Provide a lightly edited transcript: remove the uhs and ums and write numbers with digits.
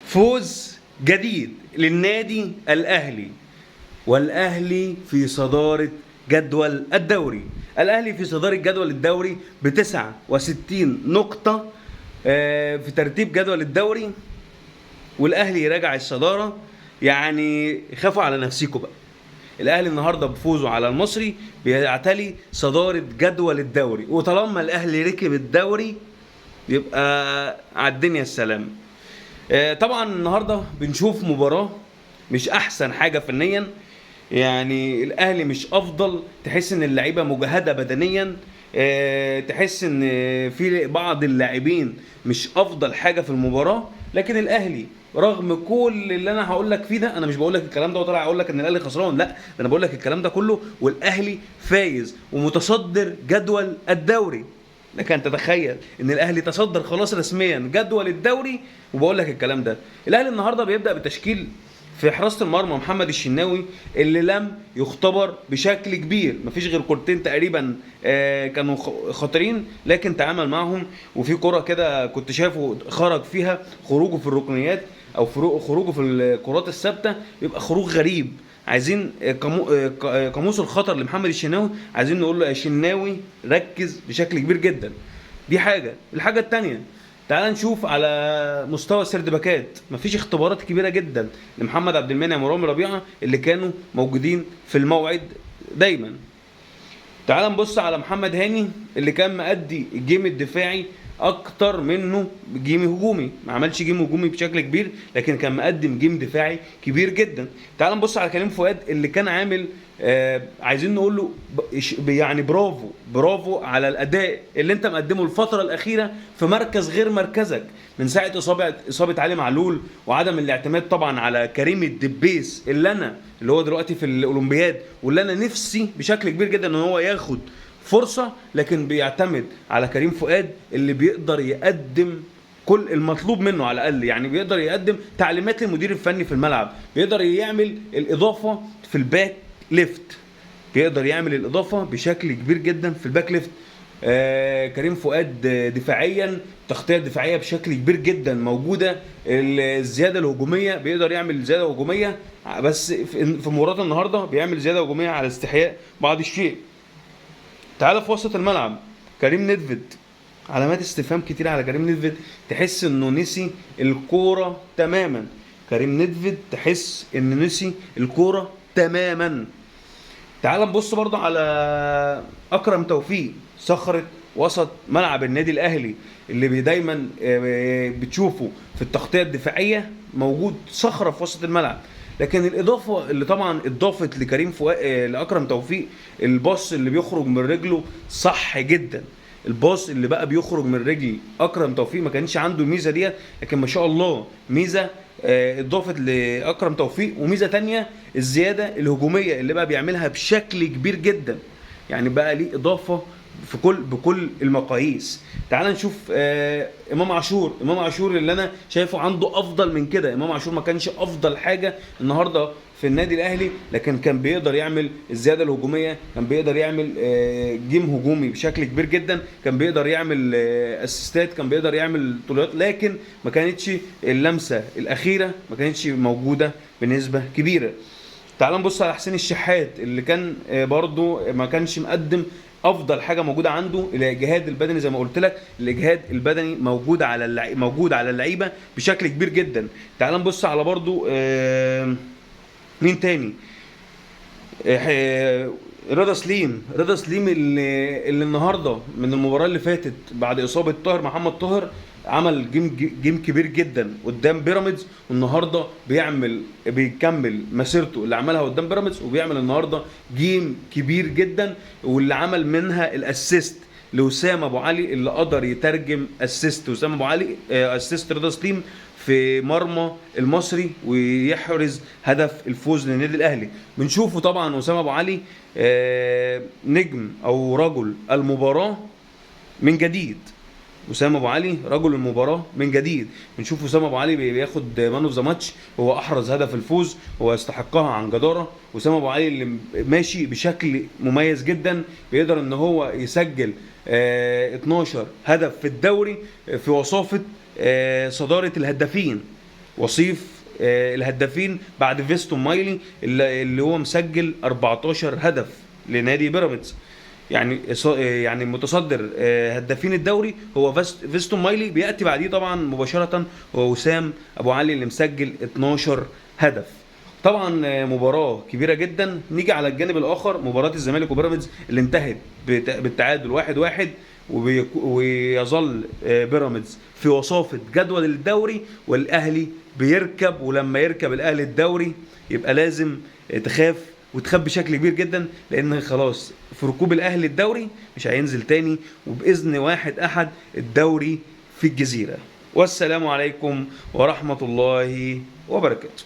فوز جديد للنادي الأهلي، والأهلي في صدارة جدول الدوري. الأهلي في صدارة جدول الدوري ب69 نقطة في ترتيب جدول الدوري، والأهلي راجع الصدارة. يعني خافوا على نفسيكم بقى. الأهلي النهارده بفوزه على المصري بيعتلي صدارة جدول الدوري، وطالما الأهلي ركب الدوري يبقى على الدنيا السلام. طبعا النهارده بنشوف مباراة مش أحسن حاجة فنيا، يعني الأهلي مش أفضل، تحس إن اللعيبة مجهدة بدنيا، تحس إن في بعض اللاعبين مش أفضل حاجة في المباراة. لكن الأهلي رغم كل اللي أنا هقول لك فيه ده، أنا مش بقول لك الكلام ده وطالع أقول لك إن الأهلي خسران، لا، ده أنا بقول لك الكلام ده كله والأهلي فايز ومتصدر جدول الدوري. لك أن تتخيل إن الأهلي تصدر خلاص رسميا جدول الدوري وبقول لك الكلام ده. الأهلي النهارده بيبدأ بتشكيل في حراسة المرمى محمد الشناوي اللي لم يختبر بشكل كبير، مفيش غير كورتين تقريبا كانوا خطيرين لكن تعامل معهم. وفي كرة كده كنت شايفه خرج فيها، خروجه في الركنيات او خروجه في الكرات الثابتة بيبقى خروج غريب. عايزين قاموس الخطر لمحمد الشناوي، عايزين نقول له يا شناوي ركز بشكل كبير جدا. دي حاجة. الحاجة التانية، تعال نشوف على مستوى السرد باكات، مفيش اختبارات كبيرة جدا لمحمد عبد المنعم ورامي ربيعة اللي كانوا موجودين في الموعد دايما. تعال نبص على محمد هاني اللي كان مأدي ال game الدفاعي اكتر منه game هجومي، ما عملش game هجومي بشكل كبير لكن كان مقدم game دفاعي كبير جدا. تعال نبص على كريم فؤاد اللي كان عامل، عايزين نقول له برافو، برافو على الاداء اللي انت مقدمه الفترة الاخيرة في مركز غير مركزك، من ساعة اصابه علي معلول وعدم الاعتماد طبعا على كريم الدبيس اللي هو دلوقتي في الاولمبياد، واللي انا نفسي بشكل كبير جدا ان هو ياخد فرصة، لكن بيعتمد على كريم فؤاد اللي بيقدر يقدم كل المطلوب منه على الاقل، يعني بيقدر يقدم تعليمات للمدير الفني في الملعب، بيقدر يعمل الاضافة في ال back left، بيقدر يعمل الاضافة بشكل كبير جدا في ال back left. كريم فؤاد دفاعيا، تغطيه دفاعية بشكل كبير جدا موجودة، الزيادة الهجومية بيقدر يعمل زيادة هجومية، بس في مباراة النهارده بيعمل زيادة هجومية على استحياء بعض الشيء. تعالى في وسط الملعب، كريم ندفد، علامات استفهام كتير على كريم ندفد، تحس انه نسي الكورة تماما. كريم ندفد تحس انه نسي الكورة تماما. تعال نبص برضه على اكرم توفيق، صخرة وسط ملعب النادي الاهلي اللي دايما بتشوفه في التغطية الدفاعية موجود صخرة في وسط الملعب. لكن الاضافة اللي طبعا اضافت لكريم فؤاد، لاكرم توفيق، الباص اللي بيخرج من رجله صح جدا، الباص اللي بقى بيخرج من رجل اكرم توفيق ما كانش عنده الميزة ديت، لكن ما شاء الله ميزة، اضافت لاكرم توفيق. وميزه تانية الزيادة الهجومية اللي بقى بيعملها بشكل كبير جدا، يعني بقى ليه اضافه بكل المقاييس. تعال نشوف، امام عاشور. امام عاشور اللي انا شايفه عنده افضل من كده. امام عاشور ما كانش افضل حاجة النهارده في النادي الاهلي، لكن كان بيقدر يعمل الزيادة الهجومية، كان بيقدر يعمل، game هجومي بشكل كبير جدا، كان بيقدر يعمل، اسيستات، كان بيقدر يعمل طولات، لكن ما كانتش اللمسة الاخيرة ما كانتش موجودة بنسبة كبيرة. تعال نبص على حسين الشحات اللي كان، برضو ما كانش مقدم افضل حاجة موجودة عنده، الاجهاد البدني زي ما قلت لك، الاجهاد البدني موجود على اللعيبة بشكل كبير جدا. تعال نبص على برضو، مين تاني؟ رضا سليم. رضا سليم اللي النهارده من المباراة اللي فاتت بعد اصابه طاهر محمد طاهر عمل game كبير جدا قدام بيراميدز، والنهارده بيكمل مسيرته اللي عملها قدام بيراميدز، وبيعمل النهارده game كبير جدا، واللي عمل منها ال assist لوسام ابو علي اللي قدر يترجم assist وسام ابو علي، assist رضا سليم في مرمى المصري ويحرز هدف الفوز للنادي الاهلي. بنشوفه طبعا وسام ابو علي، نجم او رجل المباراة من جديد. وسام ابو علي رجل المباراة من جديد. بنشوف وسام ابو علي بياخد man of the match، هو احرز هدف الفوز، هو يستحقها عن جداره. وسام ابو علي اللي ماشي بشكل مميز جدا، بيقدر ان هو يسجل، 12 هدف في الدوري في وصافه، صدارة الهدافين. وصيف الهدافين بعد فيستون مايلي اللي هو مسجل 14 هدف لنادي بيراميدز. يعني يعني متصدر هدافين الدوري هو فيستون مايلي، بياتي بعديه طبعا مباشرة هو وسام ابو علي اللي مسجل 12 هدف. طبعا مباراة كبيرة جدا. نيجي على الجانب الاخر، مباراة الزمالك وبيراميدز اللي انتهت بالتعادل 1-1، ويظل بيراميدز في وصافه جدول الدوري، والاهلي بيركب، ولما يركب الاهلي الدوري يبقى لازم تخاف وتخاف بشكل كبير جدا، لان خلاص في ركوب الاهلي الدوري مش هينزل تاني، وباذن واحد احد الدوري في الجزيرة. والسلام عليكم ورحمة الله وبركاته.